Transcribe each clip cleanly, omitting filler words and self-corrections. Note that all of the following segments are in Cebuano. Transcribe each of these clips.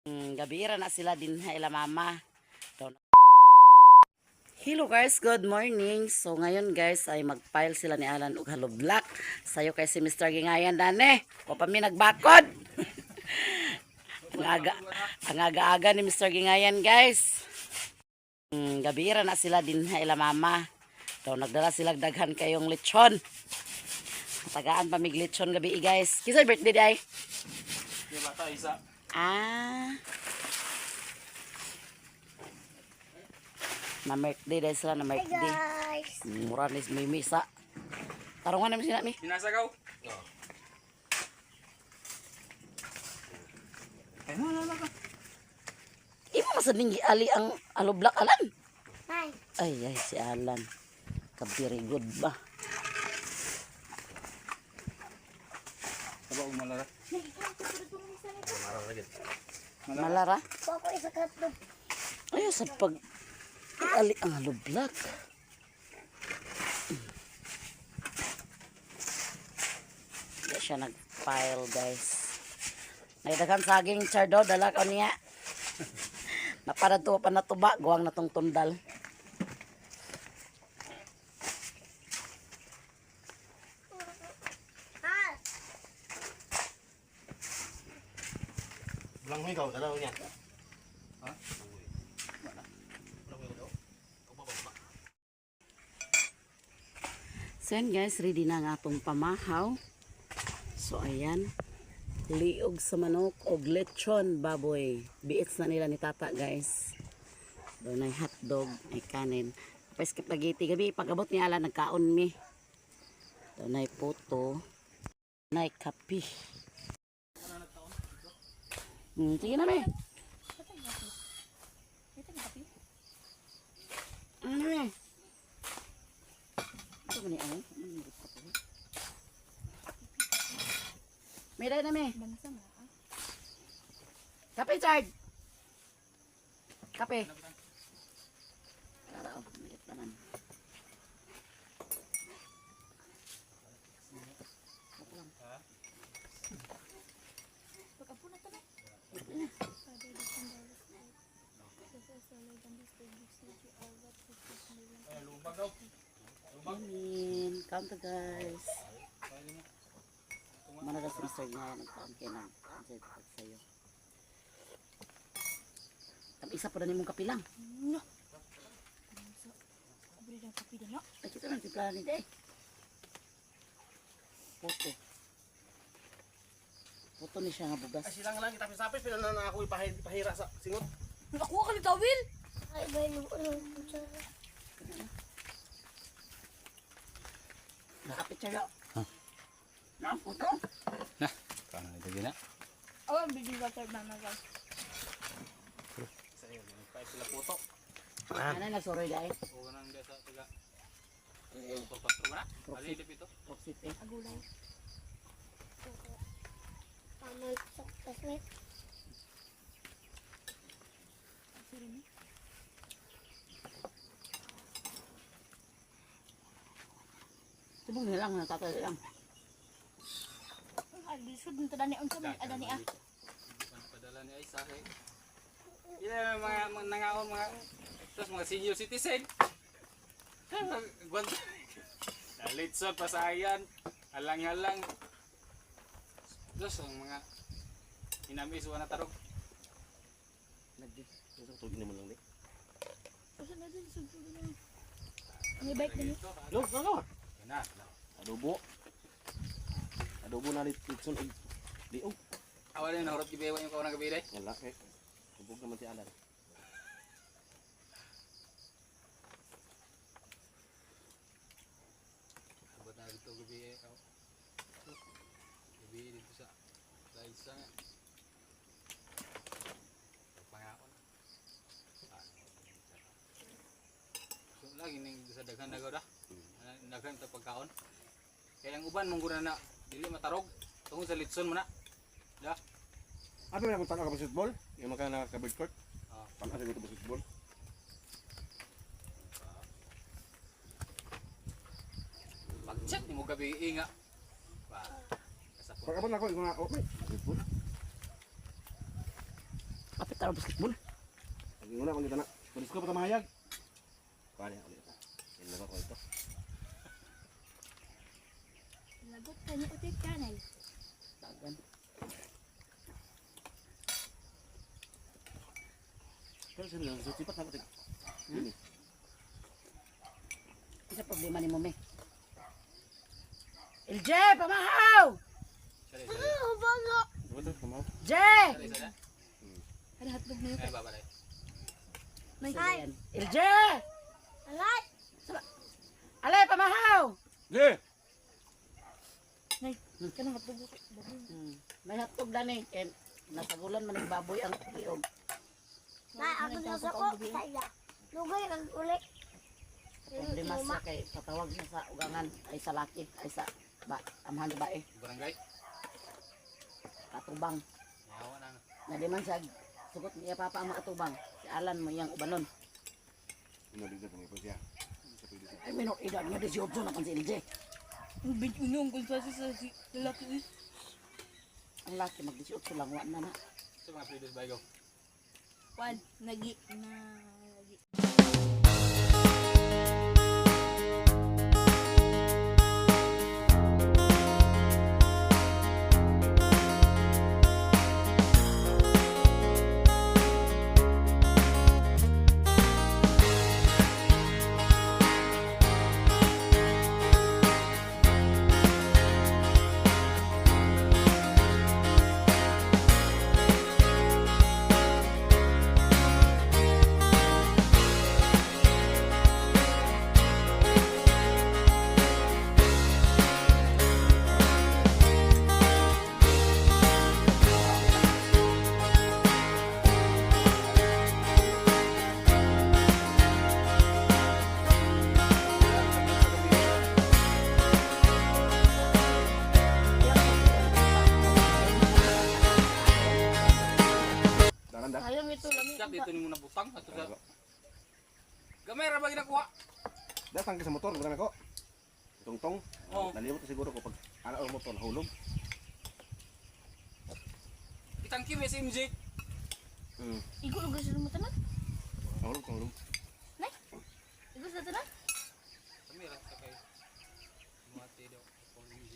Gabira na sila din ha ila mama. Hello guys, good morning. So ngayon guys ay mag-file sila ni Alan og hollow block. Sayo kay si Mr. Gingayan dane. O pa mi nagbakod. Ang aga, ang aga-aga ni Mr. Gingayan, guys. Gabira na sila din ha ila mama. So nagdala sila daghan kayong lechon. Tagaan pa mig lechon gabi, guys. Kinsa birthday day? Di bata isa. Ah. Na birthday dahil sila na birthday. Guys. Mura ni may misa. Tarungan naman sila mi. Pinasagaw? No. Ay, no, no, no. Imo masading giali ang alublak, Alan. Hi. Ay ay si Alan. Ka very good ba? Saba og malara. Malara. Ako isa katlog. Ay sa pag iali ang alublak. Hindi siya nag-file, guys. Nagdagan saging chardo, dala ko niya. Naparad to pa natuba, guwang na tong tundal. Ha. Lang ikaw, dalaw niya. Ha? So yan guys, ready na ang atong pamahaw. So ayan, liog sa manok og lechon baboy. Biits na nila ni tata, guys. Doon ay hotdog, ay kanin. Tapos spaghetti gabi, pag-abot ni Ala, nagkaon mi. Doon ay puto. Doon ay kape. Sige na mi. Ano na mi? Ito ba ni ano? May na mi. Kape, Chard! Kape. Tara, oh, malit naman. Yamin. Count to, guys. Mana si Mr. Nga nagkaon kay nang kaon sa'yo. Tap isa pa na nimong kapilang. No. Beri dan kapi dan no. Ay, kita nang timpla ni day. Puto. Puto ni siya nga bugas. Ay silang lang itapis-tapis pila na na ako ipahira sa singot. Ako ka tawil. Ay, bay no no. Nakapit siya. Na, puto. Na, paano ito gina? Oh, bigyan water mama guys. Sa iyo, pa sila puto. Ano nagsuroy dahil? O nang sa taga. Patro ba na? Alilip ito. Proxit eh. Agulay. Tama sa classmate. Tubog na lang, natatalo lang. Ay, lisod nito dani unsa man adani ah. Padala ni Aisa kay. Ila mga nangaon mga tapos mga senior citizen. Gwan. Litson pasayan, alang-alang. Tapos ang mga inamis wa na tarog. Lagi. Tugin naman lang di. Usa na din sud sud na. May bike din. Lo, lo, lo. Yan na. Adobo. Adobo na litson og liog. Awa na nahurot gibewa yung kaunang gabi day. Wala kay. Tubog naman si Alan. Abot na dito gabi eh. Oh. Gabi dito sa isa nga. Pangaon. Ah. So lagi ning sa daghan na gawda. Daghan ta pagkaon. Kaya ang uban mong na dili matarog tungod sa litson mo na. Da. Ano na kung tanaw ka basketball? Yung mga nakaka-bird court. Ah. Tanaw sa basketball. Pag-check nimo gabi nga. Pa. Kasapot. Pag abot na ako, yung mga oh, may basketball. Basta basketball. Ang una pang kita na. Pulis ko pa tamahayag. Kuha niya ulit. Ilagot ko ito. Lagot ka niya utit kanay. Tagan. Pero sino lang sipat na ko. Isa problema ni Mome. LJ, pamahaw! Sali, sali. Bago. Ito kamaw. J! Sali, sali. Ano hotdog na yun? Ay, babay. Nay. Ayan. LJ! Alay. Alay, pamahaw! Le. Nay, kanang hotdog. Baboy. May hotdog na ni. Eh, nasagulan man ng baboy ang liog. Na, ako na sa ko. Sa iya. Lugay ang uli. Problema siya kay patawag siya sa ugangan ay sa laki ay sa ba amahan sa bae Barangay. katubang. Yawa na. Na di man siya sugot niya papa ang makatubang. Si Alan mo iyang ubanon. Una bigla kami po siya. Sa pwede siya. Ay minor edad nga 18 na kan si LJ. Ang big uno ang kung sa si lalaki eh. Ang laki mag 18 lang wa na na. Sa mga previous bago. Wan, nagi na nagi. Daran da. Sayang ito lami. Siya dito ni muna butang ato sa. Gamay ra ba ginakuha? Datang ka sa motor, bukan ako. Tungtong. Oo. Nalibot na siguro ko pag ana ang motor nahulog. Itangki may SMG. Igo lugar sa mo tanan. Nahulog, nahulog. Nay. Igo sa tanan. Kami ra sa kay. Mati daw. SMG.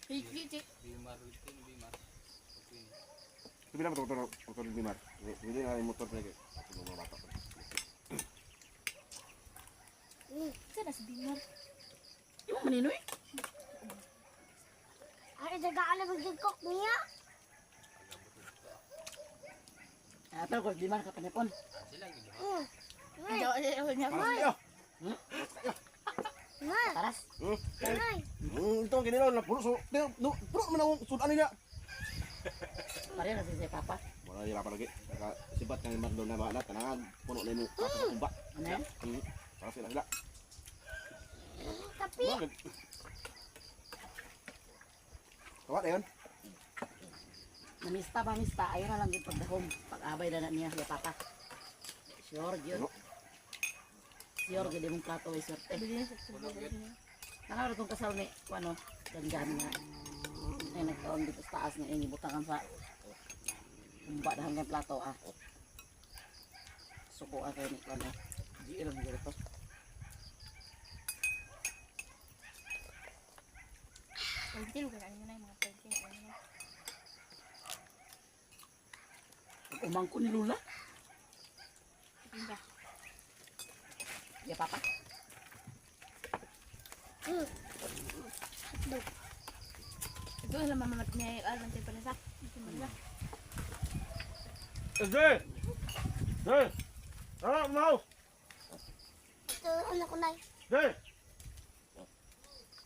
Hey, hey, hey. Bimar ito Bimar. Okay. Sabi na motor motor bimar. Hindi na yung motor lagi. Ako mga bata pa. Sa na sa Bimar. Imo maninoy. Ay, dagaan na magigkok niya. Ah, pero kung di man ka panipon. Sila gid. Daw ay niya. Paras kayo. Nga, Taras. ngay. Ito ang kinilaw na puno so no, puno man akong sudan niya. Pareho na si papa. Wala niya pa lagi. Naka sibat kang imar doon na mga tanan puno na imo sa kumba. Ano yan? Para sila sila. Kapi. Bakit? Kawa na yun. Namista pamista ayaw na lang gid pagdahom. Pag-abay na na niya ya papa. Sure gyud. Ano? Sure gyud imong plato ay swerte. Nakaro tong kasal ni ano, ganggan nga. Ay nagkaon dito sa taas nga iyang ibutangan sa kumba dahang kay plato ah. Suko ah kay ni ano. Di lang gyud to. Pwede lugar ano na yung mga pwede ano na. Pag umangko ni Lula. Pinda. Ya papa. Ito alam mama mat niya alam tayo pala sa. Ito man sa. SJ! Hey! Ah, mau. Ito, ano ko na. Hey!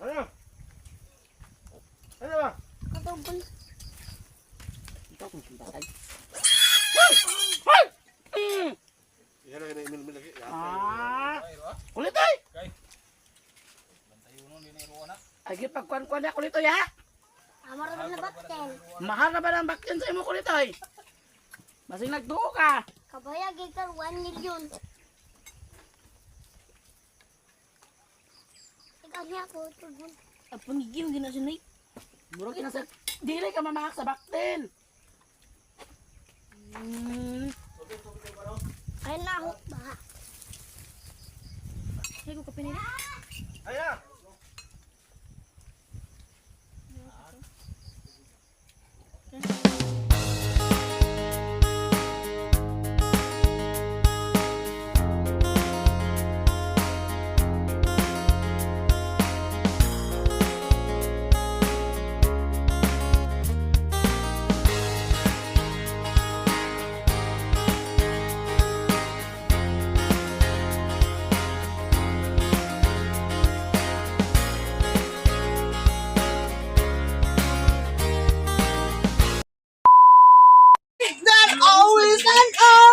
Ano? Ano ba? Katubon. Ito kung simbatay. Yan ang ginaimin lagi. Ah! Kulitoy! Kay. Bantayo nun din na na. Ay pagkuan-kuan na kulitoy ha. Amar na bakten. Mahal na ba ng bakyan sa imo kulitoy? Basing nagduo ka. Kabaya gikan 1 million. Ikaw niya ako, tubon. Ang pangigim gina siya nay. Murag ina sa dili ka mamahak sa bakten.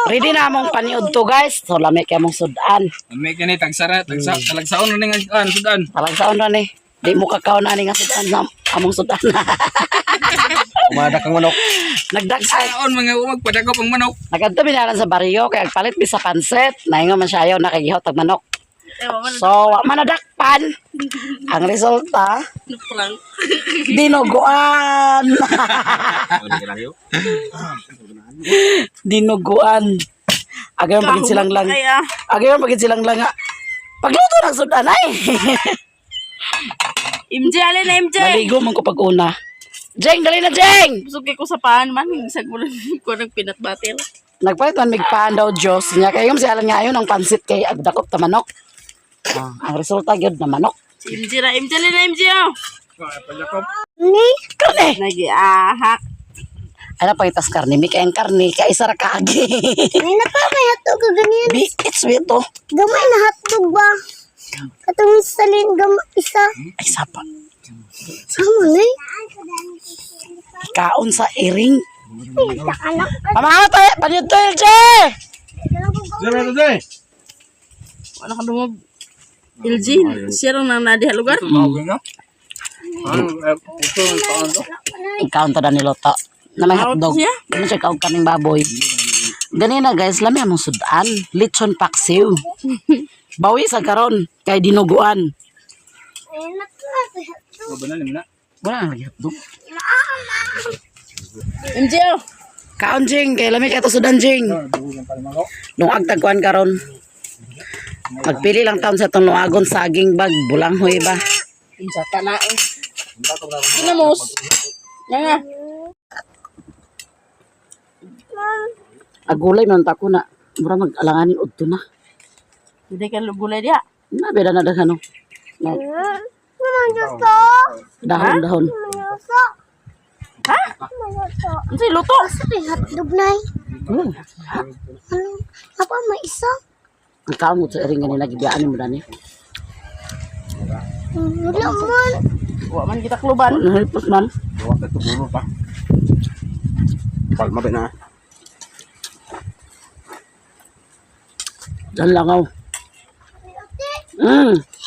Ready na among paniud to, guys. So lami kay among sudan. May kini tagsara, tagsa, talagsaon na ning an sudan. Talagsaon ra ni. Di mo kakaon ani nga sudan sa among sudan. Umadak ang manok. Nagdagsay. Saon mga umag padagop ang manok. Nagadto binalan sa baryo kay agpalit mi sa pansit. Naingon man siya ayaw na kay gihaw tag manok. So, wa man nadakpan. Ang resulta, dinuguan. Dinuguan. Agayon pagid silang lang. Agayon pagid silang lang. Pagluto ng sudan ay. MJ, alin na MJ! Naligo man ko pag una. Jeng, dali na Jeng! Busog kay ko sa paan man, bisag mo lang ko ng peanut butter. Nagpalit man migpaan daw Diyos niya. Kaya yung si Alan nga ayon ang pansit kay agdakop ta manok. Ah, ang resulta gyud na manok. Si MJ ra, MJ alin na MJ oh. Ni? Karne. Nagiahak. Ano pa itas karne? May kayang karne, kay isa ra kaagi. Ay na pa may hotdog ka ganyan. Bi, it's to. Gamay na hotdog ba? Katong salin gam isa. Ay, sapa. Amo ni? Kaon sa iring. Anak. Pamahaw tayo, panyod to, LJ! Wala ka dungog. LG, siya lang nang nadiha lugar. Ikaon to na niluto. Na may hotdog. siya? Ano siya kaon kaming baboy. Ganina guys, lami among sudan. Litson paksiw. Bawi sa karon kay dinuguan. Ay na pa may hotdog. Wala na lagi hotdog. MJ oh. Kaon jing, kay lami kay to sudan jing. Nung agtagkuan karon. Magpili lang taon sa itong luagon saging bag, bulanghoy ba? Unsa ta na eh. Ginamos. Nga nga. Agulay man ta ko na. Mura mag-alanganin udto na. Hindi ka gulay diha. Na beda na daghan no. Na, Manuso. dahon dahon. Manuso. Ha? Manuso. Unsa luto? Asa may hotdog nay? Hmm. Ano? Apa may isa? Ang kaon mo sa iring ganina gibiyaan mo dani. Wala man. Wa man kita kluban. Nahipos man. Gawa ka ito bulo pa. Palma ba na? Diyan langaw. Ate,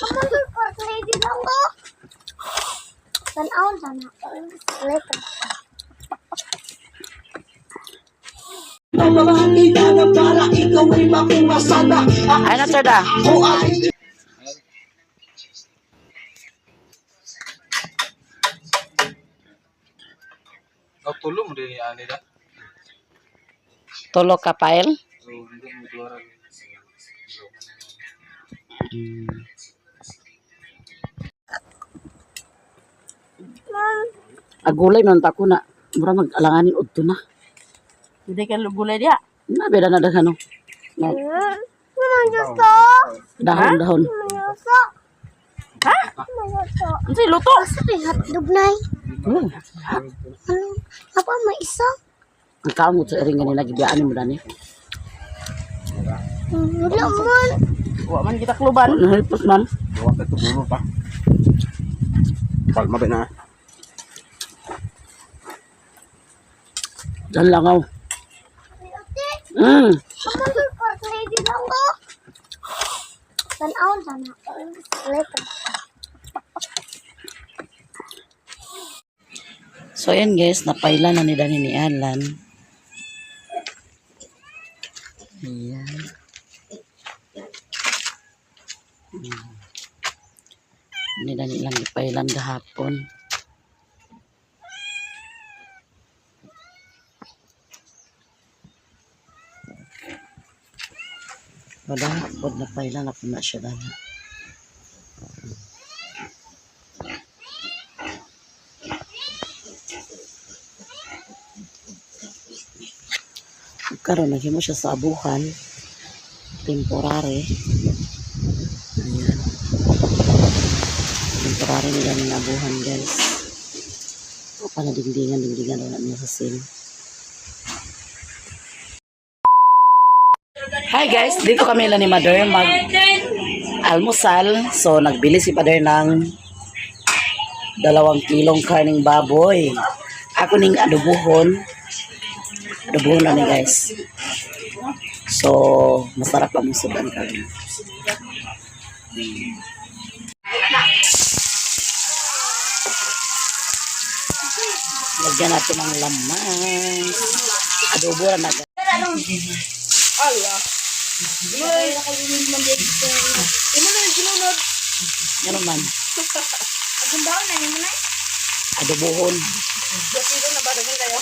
Ako lady lang ko. Tanawon sana. Later. Ay na sir da. Oh, tulo mo din ani da. Tulo ka pael. So, hindi mo duara. Agulay man ta ko na. Mura mag-alanganin udto na. Hindi ka gulay diha. Na beda na daghan no. Na, Manuso. dahon dahon. Manuso. Ha? Manuso. Unsa luto? Asa may hotdog nay? Hmm. Ano? Apa may isa? Ang kaon mo sa iring ganina gibiyaan mo dani. Wala man. Wa man kita kluban. Nahipos man. Gawa ka ito bulo pa. Palma ba na? Diyan langaw. Ate, Ako lady lang ko. Tanawon sana. Later. So ayan guys, napaila na ni Dani ni Alan. Ayan. Ni Dani lang gipailan gahapon. Wala, pod napailan na po na siya dani. Karon naghimo siya sa abuhan temporary. Ayan. Temporary nila ng abuhan guys. O pa na dingdingan, dingdingan daw na niya sa sim. Hi guys, dito kami lang ni Mother mag almusal. So nagbili si Father ng 2 kilong karning baboy. Ako ning adobuhon. Adobuhon na ni guys. So, masarap ang sudan karon. Lagyan natin ng laman. Adobo ra na. Imo na yung ginunod. Ano man? Agumbaon na nimo na. Adobohon. Dito na ba daghan kayo?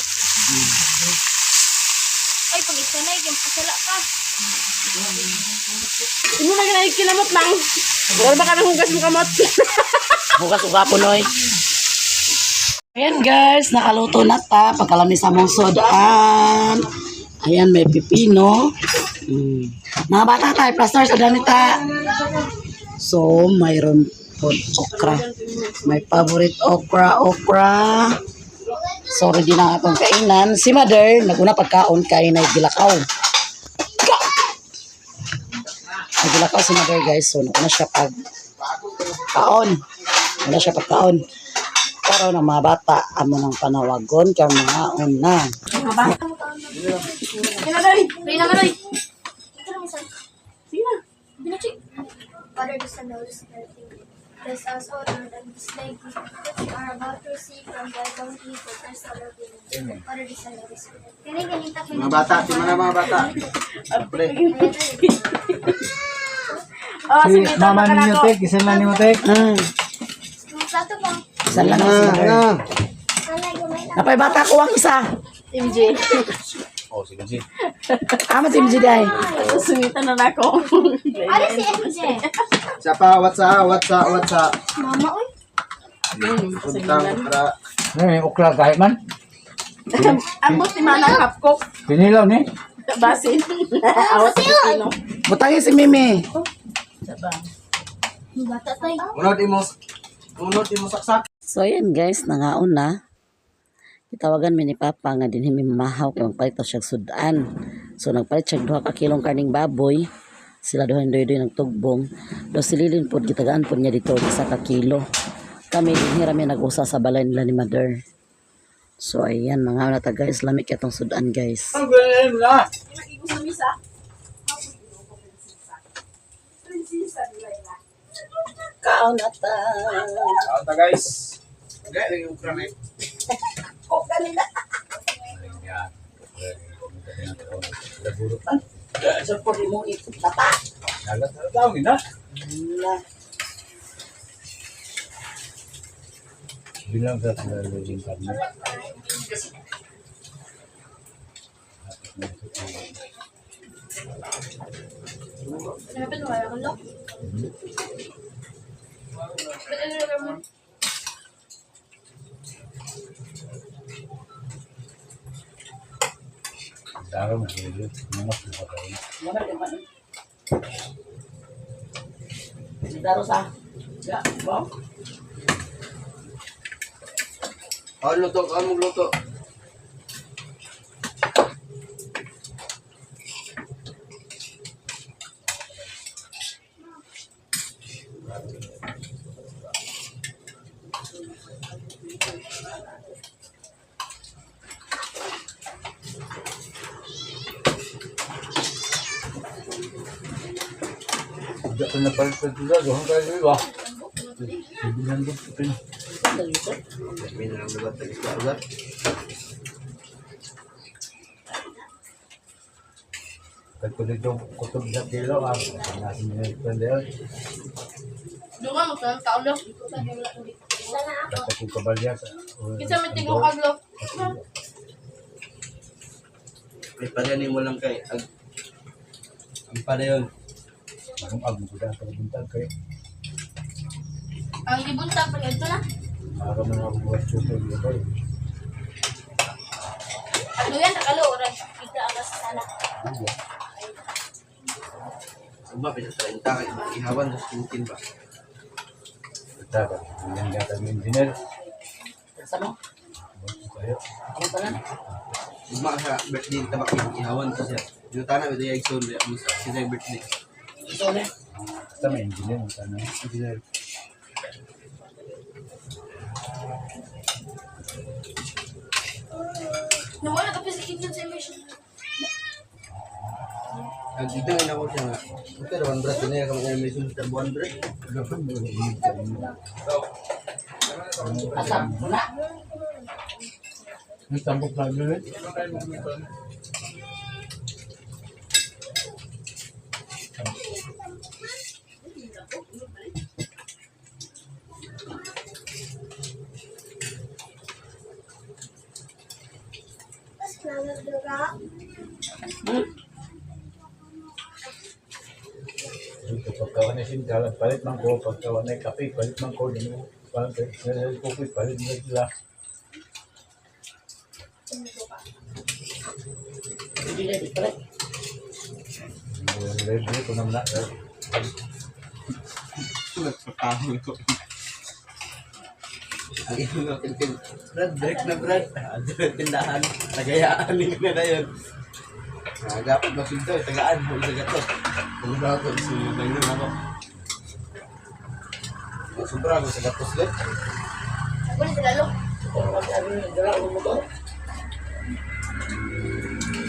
Ay, pag isa na, yung pasala ka. Imo na ginay kinamot lang. Wala ba kami hugas mo kamot? Hugas ugapon oy. Ayan guys, nakaluto na ta. Pagkalami sa mong sodaan. Ayan, may pipino. Mga bata tayo, plaster sa dami ta. So, mayroon po okra. My favorite okra, okra. So, ready na ang atong kainan. Si mother, naguna pagkaon kay na gilakaw. Nagilakaw si mother guys. So, naguna siya pag kaon. Wala siya pagkaon. Pero ng mga bata, amo ng panawagon kang mga una. Pili na manoy. Ito lang isa. Sige na. Binachi. Father, the Son, the Holy Spirit. Amen. Bless us, O Lord, and this thy gift that we are about to receive from thy bounty for Christ our Lord. Amen. Father, the Son, the Holy Spirit. Kani ganita ko. Mga bata, tima na mga bata. Siyempre. Oh, sige, Mama ninyo, tek. Isa lang ni mo, tek. Plato pa. Isa lang ang si mother. Alay, gamay lang. Napay bata ko ang isa. MJ. Oh, sige, sige. Amo si MJ day. Sumitan na nako. Ano si MJ? Isa pa, what's up, what's up, what's up. Mama, oy. Puntang para. Ano, okra kahit man. Ambot ni Manang hapkok. Pinilaw ni. Basin. Awat sa pipino. Butangin si Mimi. Bata tayo. Unod imo saksak. So ayan guys, nangaon na. Gitawagan mi ni Papa nga dinhi mi mamahaw kay magpalit ta siya sudan. So nagpalit siya duha ka kilong karning baboy. Sila duha ni Doydoy nagtugbong. Daw si Lilin pod gitagaan pod niya dito isa ka kilo. Kami dinhi ra mi nag-usa sa balay nila ni Mother. So ayan mga na ta guys, lami kay atong sudan guys. Ang galing na. Kaon na ta. Kaon ta guys. Okay, lagi ukra na. Sa pod mo itata. Nalat na tao na. Na. Bilang sa losing karne. Hanapin mo, wala kang lock. Ba't ano lugar mo? Daro mo sila. Mga suka Daro sa. Ya, bo. Kaon luto, kaon mong luto. Hindi ko na palit sa tula. Doon kayo iba. Bibilan ko. May nalang lugar tag isda lugar. Kahit ko dito kutob sa kilo. Ah, nasa mga pandel. Doon ka, magtanong tao lo. Sana ako. Dapat kong kabalya. Kinsa may tingog kag lo. May pareha mo lang kay ag ang padayon. Anong agmuda sa buntag kayo. Ang gibunta pag ito na. Araw man ako bukas ko kayo. Ano yan, nakalo, oras. Ika ang sana. Ugma pila 30 kay ihawan dos 15 ba. Taga, bilang gata ng engineer. Sa mo? Kayo. Ako tanan. Ugma sa birthday tabak ihawan to siya. Yung tana bitaw yung igsoon mo sa siya birthday. So ne. Basta may engineer. Ang tanong. Engineer. Nawala ka pa sa kitchen sa immersion. Nagdito na ako siya nga. Ito, one breath din eh. Kung may sunod, one breath. Asam mo na. May tambok na yun eh. Mas nagduga. Dito pagkawa na sinta, palit man ko, pagkawa na kape, palit man ko, dito palit ko, palit man sila. Hindi na di pala. Libre ko naman na. Nagpatahon ko. Ang iyong mga kintin. Brad, break na Brad. Tindahan. Tagayaan ni na yun. Ah, dapat masinto. Tagaan. Huwag sa gato. Kung na ako, sumunod lang ako. Sobra ako sa gatos din. Ako na sila lo. Dala ko motor.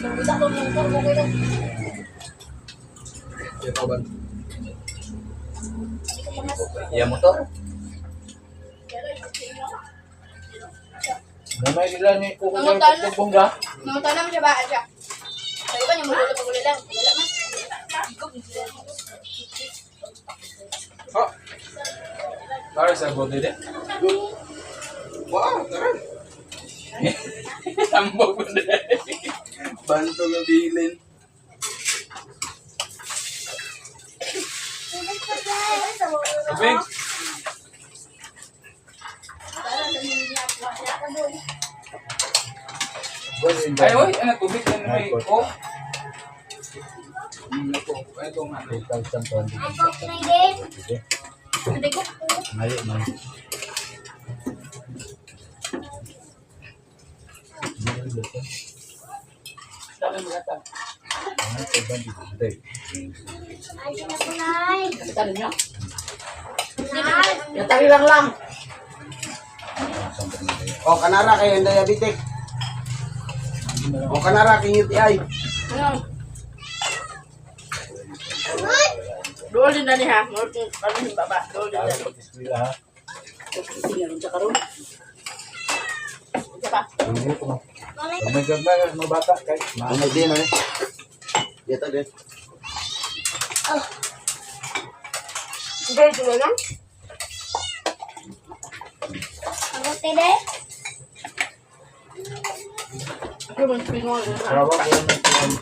Isa ko ng motor ko kayo. Kaya pa ba? Iya motor. Namay nila ni Kuko Nangunta na. Bongga. Nangunta naman siya ba siya. Sabi ko niya magulo pag uli lang. Wala man. Oh. Para sa bote de. Wow, tara. Tambok mo de. Banto nga bilin. Tubig. Ay, oy, ano tubig ano may ko. Ako, ay itong ano. 2,200. Ang coke na din. Hindi ko. Mali, mali. Dami mo gatag. Ay, na po, Nay. Kita ninyo. Nay. Yatari lang lang. O, kanara kayo ang diabetic. O, kanara kay UTI. Dool din na niya. Ano yung baba? Dool din na. Bismillah ha. Tingnan siya karon. Isa pa. Hindi ko. May gagmay mga bata kay. Ano din eh. Dito din. Dool sila lang. Ang coke din. Ako man pingo. Trawa ko ng